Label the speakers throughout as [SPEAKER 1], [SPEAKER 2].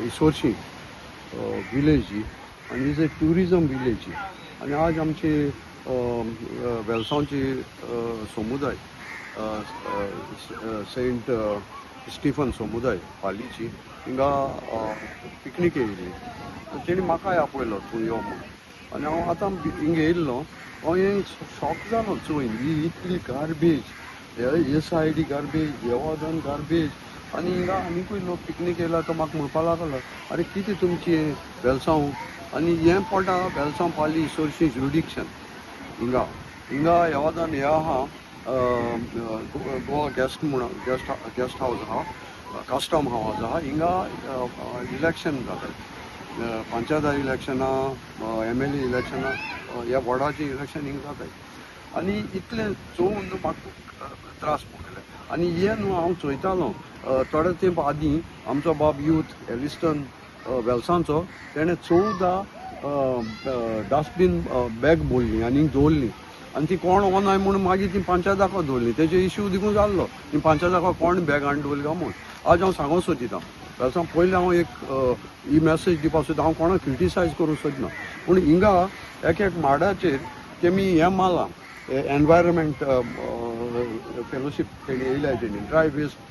[SPEAKER 1] इसोरशी village ही आनी is a tourism village ही. आनी आज आमची वेलसांवची समुदाय, सेंट स्टीफन समुदाय पालीची, हिंगा पिकनीक येयल्ली. तेणी म्हाकाय आपयलो, तूं यो म्हूण. आनी हांव आतां हिंगा येयल्लो. हांव हें शॉक जालो चोयन, ही इतली गार्बेज, हे सायडी गार्बेज, देवादन गार्बेज. आनी हिंगा आनिकूय लोक पिकनीक येयला. तो म्हाका म्हणपाक लागलो, अरे कितें तुमची वेलसांव? आनी हें पडटा वेलसांव पाली इसोरशी जुरिडिक्शन. हिंगा हिंगा येवादान हें आहा, गोवा गेस्ट म्हणून गेस्ट हावस आहा, कस्टम हावस आहा. हिंगा इलेक्शन जाता, पंचायत इलेक्शनां, एमएलए इलेक्शनां, ह्या वॉर्डाचें इलेक्शन हिंगा जाताय. आनी इतलें चोवन म्हाका खूब त्रास भोगले. आनी हें न्हू, हांव चोयतालो, थोडे तेंप आदीं आमचो बाब यूथ एलिस्टन वेलसांचो, तेणें 14 डस्टबीन बॅग भरली आनी दवरली. आनी ती कोण वनाय म्हूण मागीर ती पंचायताको दवरली. तेजे इश्यू देखून जाल्लो, ती पंचायताको कोण बॅग हाडून दवरली काय म्हूण. आज हांव सांगूंक सोदिता वेलसांव, पयलीं हांव एक ही मॅसेज दिवपाक सोदता. हांव कोणाक क्रिटिसायज करूंक सोदना, पूण हिंगा एक एक माडाचेर तेमी हें मारलां, एनवायरमेंट फेलोशीप तेणी येयल्या, तेणी ड्राय वेस्ट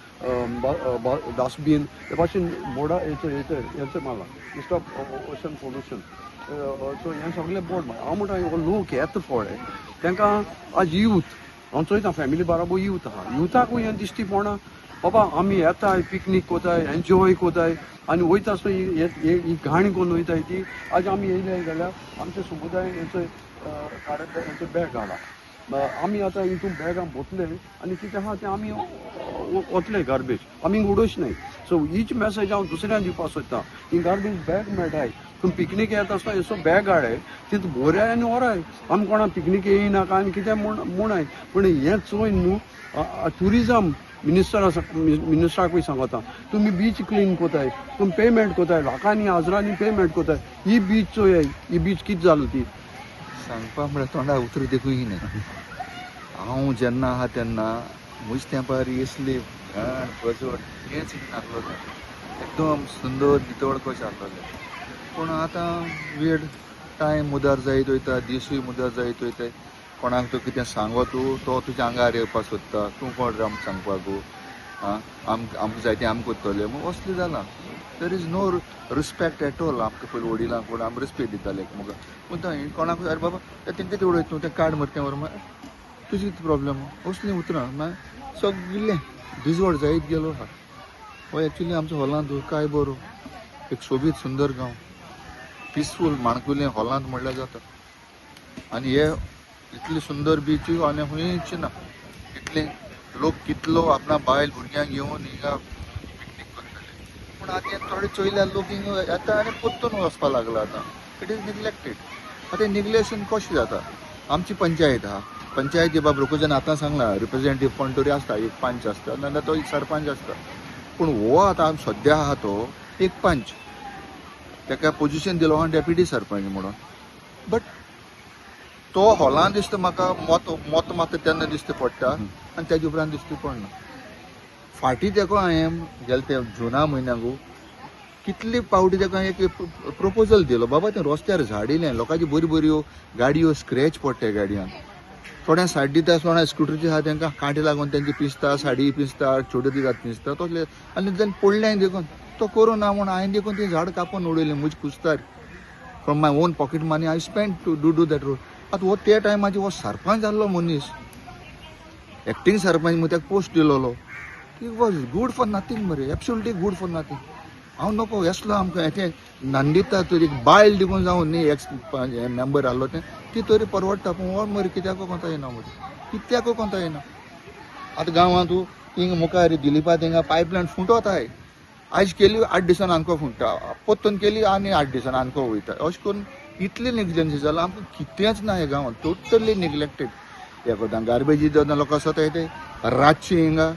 [SPEAKER 1] डस्टबीन हे भाशेन बोर्डा हेचो हेचो मारला, स्टॉप ओशन पोल्युशन. सो हें सगळें बोर्ड. हांव म्हणटा, हो लोक येता पळय, तांकां आज यूथ हांव चोयता, फॅमिली बाराबोर यूथ आहा, युथाकूय हें दिश्टी पडना. बाबा, आमी येताय, पिकनीक कोताय, एन्जॉय कोताय आनी वयता आसतना ही घाण करून वयताय ती. आज आमी येयले जाल्यार आमचे समुदाय हेचो काडत हेचो बॅग घाला. आमी आतां हितून बॅगां भोतले आनी कितें आहा तें आमी वतले, गार्बेज आमी उडोवच न्हय. सो हीच मॅसेज हांव दुसऱ्यांक दिवपाक सोदता. ही गार्बेज बॅग मेळटाय, तुमी पिकनीक येता आसतना हेसो बॅग हाडाय, तितून भोराय आनी व्हराय. आमी कोणा पिकनीक येयनाका आनी कितें म्हूण म्हणाय, पूण हें चोयन न्हू, ट्युरिजम मिनिस्टर आसा, मिनिस्टराकूय सांगता, तुमी बीच क्लीन कोताय, तुमी पेमेंट कोताय, लाखांनी हजरांनी पेमेंट कोताय, ही बीच चोयाय, ही बीच कितें जाली ती.
[SPEAKER 2] सांगपा म्हळ्यार तोंडा उतरां देखून न्ही. हांव जेन्ना आहा तेन्ना म्हज तेंपार इसली घाण गजट हेंच नासलोलें, एकदम सुंदर नितळ कशें आसलोलें. पूण आतां वेळ टायम मुदार जायत वयता, दिसूय मुदार जायत वयता. कोणाक तूं कितें सांगो तूं, तो तुज्या आंगार येवपाक सोदता. तूं कोण रे आमकां सांगपाकू? आं, आमकां आमकां जाय तें आमकां करतलें म्हूण असलें जालां. There is no respect at all. आमकां पयलीं वडिलांक कोण आमी रिस्पेक्ट दिताले एकमेकांक, पूण थंय कोणाक, अरे बाबा, तेंकां कितें उडयता तूं, तें काड मरे, तें व्हर मरे, तुजी कितें प्रॉब्लम? असलीं उतरां. मागीर सगळें डिजॉर्ड जायत गेलो आहा. हो एक्चुली आमचो हॉलांत काय बरो एक सोबीत सुंदर गांव, पिसफूल माणकुलें हॉलांत म्हणल्यार जाता. आनी हे इतली सुंदर बीच आनी खंयच ना. इतले लोक कितलो आपणा बायल भुरग्यांक घेवन हिंगा पिकनीक करतले, पूण आतां हे थोडे चोयल्यार लोक हिंगा येता आनी परतून वचपाक लागला. आतां it is neglected. आतां निग्लेक्शन कशें जाता? आमची पंचायत आहा, पंचायती बाब रोकोजन आतां सांगला, रिप्रेझेंटेटीव कोण तरी आसता, एक पंच आसता, नाजाल्यार तो एक सरपंच आसता. पूण हो आतां सद्या आहा तो एक पंच, ताका पोजिशन दिलो आहा डेप्युटी सरपंच म्हणून, बट तो हॉलान दिसता म्हाका मत मत मात तेन्ना दिसता पडटा आनी तेजे उपरांत दिसता पडना. फाटीं तेका हांवें गेले ते जुना म्हयन्याकू कितले पावटी तेका एक प्रपोजल दिलो, बाबा तें रस्त्यार झाड येयलें, लोकांच्यो बऱ्यो बऱ्यो गाडयो स्क्रॅच पडटा गाडयांक, थोड्या सायड दिता, थोड्या स्कुटरीचे आहा तेंकां कांटे लागून तेंचे पिसता, साडी पिसता, छोटे दितात पिसता तसले. आनी तेन्ना पडलें देखून तो करूं ना म्हूण हांवें देखून ती झाड कापून उडयलीं म्हज कुस्तार. From my own pocket money I spend to do do that road. आतां हो त्या टायमाचेर हो सरपंच जाल्लो मनीस, एक्टींग सरपंच म्हूण ताका पोस्ट दिलोलो, he was good for nothing मरे, एब्सोल्युटली गूड फॉर नथींग. हांव नको येसलो आमकां तें नंदिता तरी एक बायल देखून जावन न्ही, एक्स मेंबर आहलो तें, ती तरी परवडटा. पूण हो मरे कित्याक कोंता येना मरे, कित्याक कोंता येना. आतां गांवांत हिंगा मुखार दिलीपा थिंगा पायपलायन फुटोताय, आयज केली 8 दिसान आमकां फुट्टा, परतून केली आनी 8 दिसान आमकां वयता. अशें करून इतली नेग्लिजन्सी जाला, आमकां कितेंच ना. ह्या गांवांत टोटली निग्लेक्टेड. एकदां गार्बेजी जेन्ना लोक आसता ते रातची हिंगा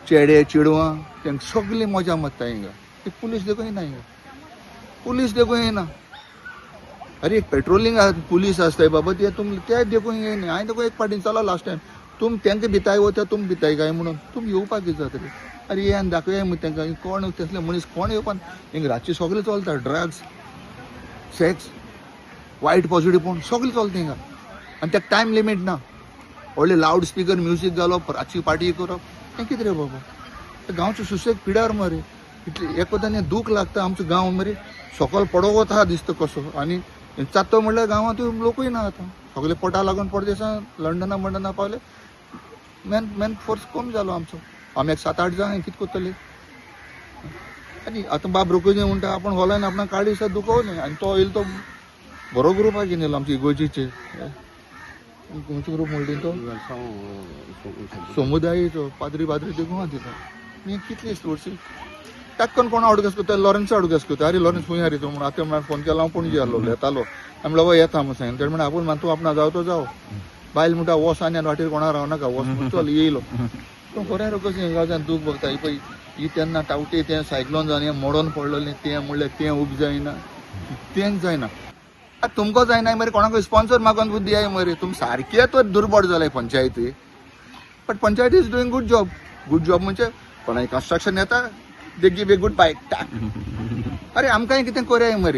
[SPEAKER 2] चेडे चेडवां तेंका सगळी मजा मारता हिंगा. एक पुलीस देखून येना हिंगा, पुलीस देखून येना. अरे, एक पेट्रोलिंग पुलीस आसताय बाबा, ते तुम ते देखून येयना. हांवें देखून एक फावटी चलो लास्ट टायम, तुम तेंका भिताय वता, तुम भिताय काय म्हणून तुम येवपाक कितें जाता रे? अरे ये आनी दाखया मग तांकां कोण तसले मनीस कोण येवपाक हिंगा रातचे सगळें चलता, ड्रग्स, सेक्स, वायट पॉझिटिव्ह पूण सगळें चलता हिंगा. आनी ताका टायम लिमीट ना. व्हडले लावड स्पिकर म्युजीक घालप, रातची पार्टी करप, हें कितें रे बाबा? गांवचो सुशेग पिड्यार मरे. इतले एकदां दूख लागता आमचो गांव मरे सकयल पडो वता दिसता कसो. आनी चात्तो म्हणल्यार गांवांत लोकूय ना आतां, सगळे पोटा लागून परदेसां लंडना मंडना पावले. मॅन मॅन फोर्स कमी जालो आमचो. आमी एक 7-8 जाण कितें करतले? आनी आतां बाब रोखोजी म्हणटा आपूण होलायन आपणाक काळी दिसा दुखवलें. आनी तो येयलो तो बरो ग्रुपाक घेवन येयलो आमचे इगोर्जीचे, खंयचो ग्रूप म्हणटा तो समुदायेचो पाद्री पाद्री देखून आहा तितून. आनी कितली स्टोर्सी टाक्कन कोण आवडगस करता, लॉरन्स आवडगस करता. अरे लॉरन्स खंय आरे तूं म्हणून आतां म्हळ्यार फोन केलो, हांव पणजे आहलो, येतालो. आमी म्हणलो येता म्हणून सांगलें. तेणें म्हणलें आपूण मान तूं आपणा जाव तो जाव. बायल म्हणटा वोस आनी वाटेर कोणा रावनाका, वोस म्हण चल येयलो. पूण खरें रे कशें गांवच्यान दूख बघता. ही पळय ही तेन्ना टावटे तें सायक्लोन जावन हें मोडोन पडलेलें, तें म्हणल्यार तें उब जायना, तेंच जायना. आतां तुमकां जायना मरे, कोणाकूय स्पॉन्सर मागून बुद्धी दियाय मरे. तुमी सारके तर दुर्बळ जाले पंचायती. But panchayat is doing good job. Good job म्हणजे कोणाय कन्स्ट्रक्शन येता, they give a good bike. अरे आमकांय कितें करया मरे.